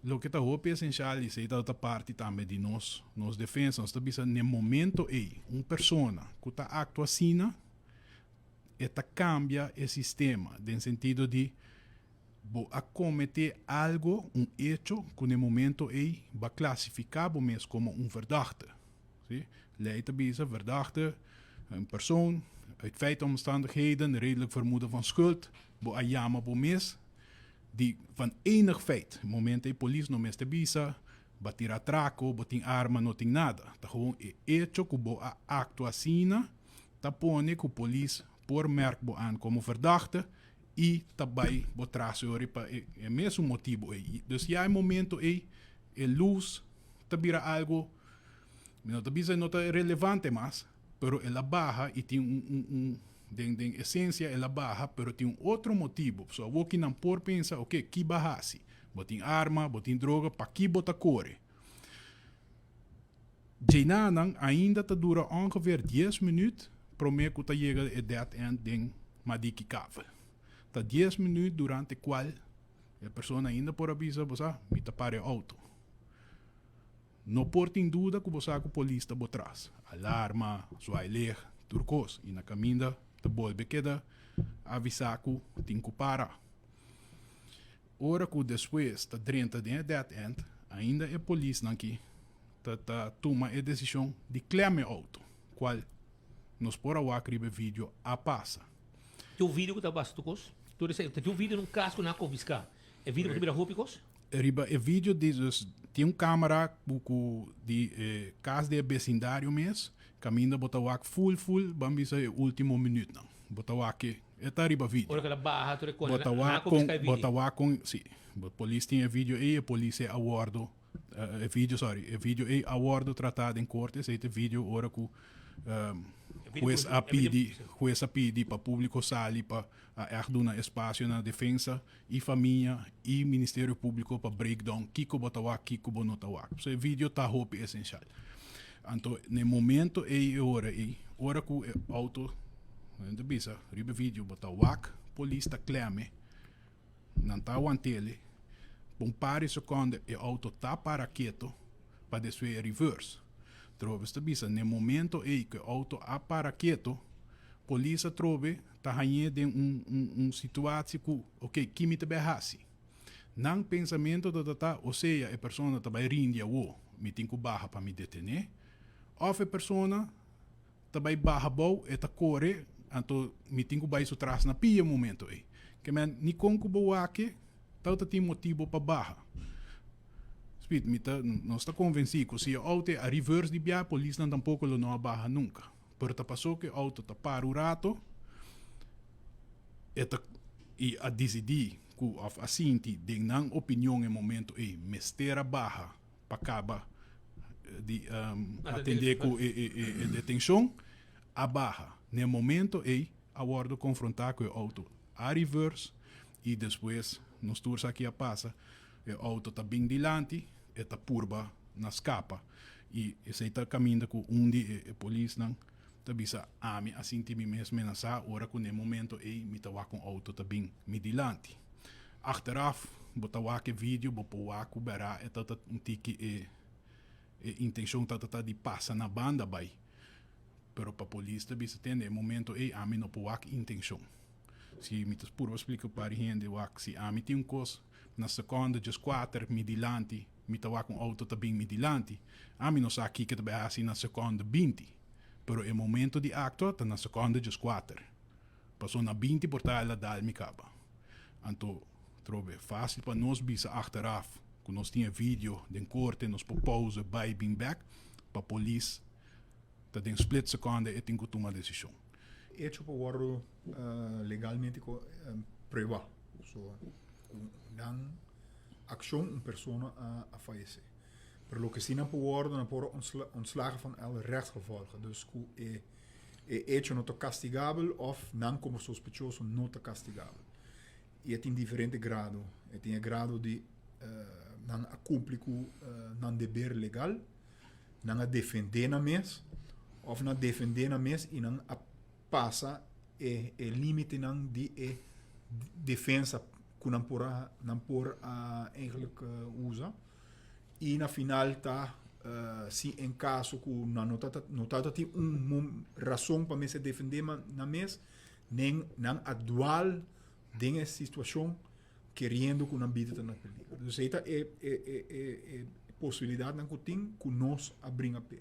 Loke ta hopi esencial y esey ta parti tambe di nos nos defensa, nos ta bisa n'e momento ey un persona cu ta actua asina e ta cambia e sistema den sentido di bo a comete algo, un hecho cu n'e momento ey bo a clasifica bo mes como un verdachte. Si, ley ta bisa verdachte, un persoon uit feitenomstandigheden, redelijk vermoeden van schuld, bo a yama bo mes di van enig feit. Momento ei polis no mester bisa, bo a tira atraco, bo tin arma, no tin nada. Ta gewoon e hecho cu bo a actua asina ta pone cu polis por merk bo aan como verdachte y ta bay bo tras yori pa e mesun motibo ei. Dus ya e momento ei e luz ta bira algo, mi no ta bisa no ta relevante mas, pero el a baha y tin un un un den den esencia el a baha pero tin un otro motibo. So awor ki nan por pensa ok ki bo a haci? Bo tin arma, bo tin droga, paki bo ta core? Djenanan ainda ta dura ongeveer dies minuut prome cu ta yega e dead end den Madiki Kavel. Ta dies minuut durante cual e persona ainda por a bisa bo sa mi ta para e auto. No por tin duda cu bo sa cu polis ta bo tras. Alarma, zwaailicht, tur cos. Y na caminda ta bolbe keda avisa cu tin cu para. Ora cu despues ta drenta den e dead end, ainda e polisnan ki ta ta tuma e decision di klem e auto, cual nos por a wak riba e video a pasa. Tin un video cu ta basa tur cos? Tur esey, ta tin un video den un cas cu nan a confisca. E video bo ta mira hopi cos? Riba e video di dus tin un camera cu cu di e cas di e becindario mes, caminda bo ta wak full full ban bisa e ultimo minuutnan. Bo ta wak e E ta riba video. Ora ku el a baha tur e kos, Bo ta nan a wak kon, konfiská e bo video. ta wak kon, si. Bo polis tin e video ei, e polis ei a wòrdu, e video, sorry, e video ei a wòrdu tratá den korte, esei ta e video ora ku E video hues ku, a e video, pidi, si. hues a pidi pa públiko sali pa a ègt duna espasio na defensa i famia i Ministerio Públiko pa breakdown kiko bo ta wak, kiko bo no ta wak. So e video ta hopi esenshal. Anto na e momento ei e ora ei, ora ku e outo, nan ta bisa riba e video bo ta wak polis ta kleme, nan ta awant'ele, pa un par di sekonde e outo ta para keto pa despues e reverse. Trobe ta bisa na e momento ei ku e outo a para keto, polis atrobe ta hañ'é den un un un situatie ku ok ki mi ta bai hasi? Nan pensamentu ta ta ta osea e persona ta bai rindi awo mi tin ku baha pa mi detené òf e persona ta bai baha abou e ta kore anto mi tin ku bai su tras na pia e momento ei. Ke men ni kon ku bo wak tau ta tin motibu pa baha. Speed mi ta nos ta konvensí ku si e outo a reverse di bia polisnan tampoko lo no a baha nunka. Pero ta pasó ku e outo ta para un rato, e ta i a disidí ku òf a sinti den nan opinion e momento ei mester a baha pa kaba di atendé ku e detenshon, a baha. Na e momento ei a wòrdu konfrontá ku e outo a reverse i despues nos tur sa ki a pasa, e outo ta bin dilanti, e ta purba na skapa. I esei ta kaminda ku un di e polisnan ta bisa, Ami a sinti mi mes menasá ora ku na e momento ei mi ta wak un outo ta bin mi dilanti. Achteraf bo ta wak e video, bo por wak ku bèrá e ta un tiki e e intenshon ta ta di pasa na banda bai. Pero pa polis ta bisa, Tende, e momento ei ami no por wak intenshon. Si mi ta purba splika pa bari hende wak, si ami tin un kos na sekonde djes kuater mi dilanti, Mi ta wak un auto ta bin mi dilanti. Ami no sa kiko ta bay hasi na seconde 20, pero e momento di actua ta na seconde 14. Paso na 20 por ta el a dal mi caba. Anto, trobe, facil pa nos bisa achteraf cu nos tin e video den corte, nos por pauze, bay bin bek, pa polis ta den split seconde e tin cu tuma decision. Hecho por wordo legalmente prueba. So, cu nan accion un persona a fayece. Pero loke si nan por wordo, nan por ontslagen van alle rechtsgevolgen. Dus cu e hecho no ta castigabel of nan como sospechoso no ta castigabel. Y e tin diferente grado. E tin e grado di nan a cumpli cu nan deber legal, nan a defende nan mes, of nan a defende nan mes y nan a pasa e limitenan di e defensa. Ku nan por a eigenlijk usa. I na final ta si en kaso ku nan no ta tin un rason pa mester defendé nan mes, nen nan a dwal den e situashon keriendo ku nan bida ta na peliger. Dus esei ta e posibilidatnan ku tin ku nos a bringa pe.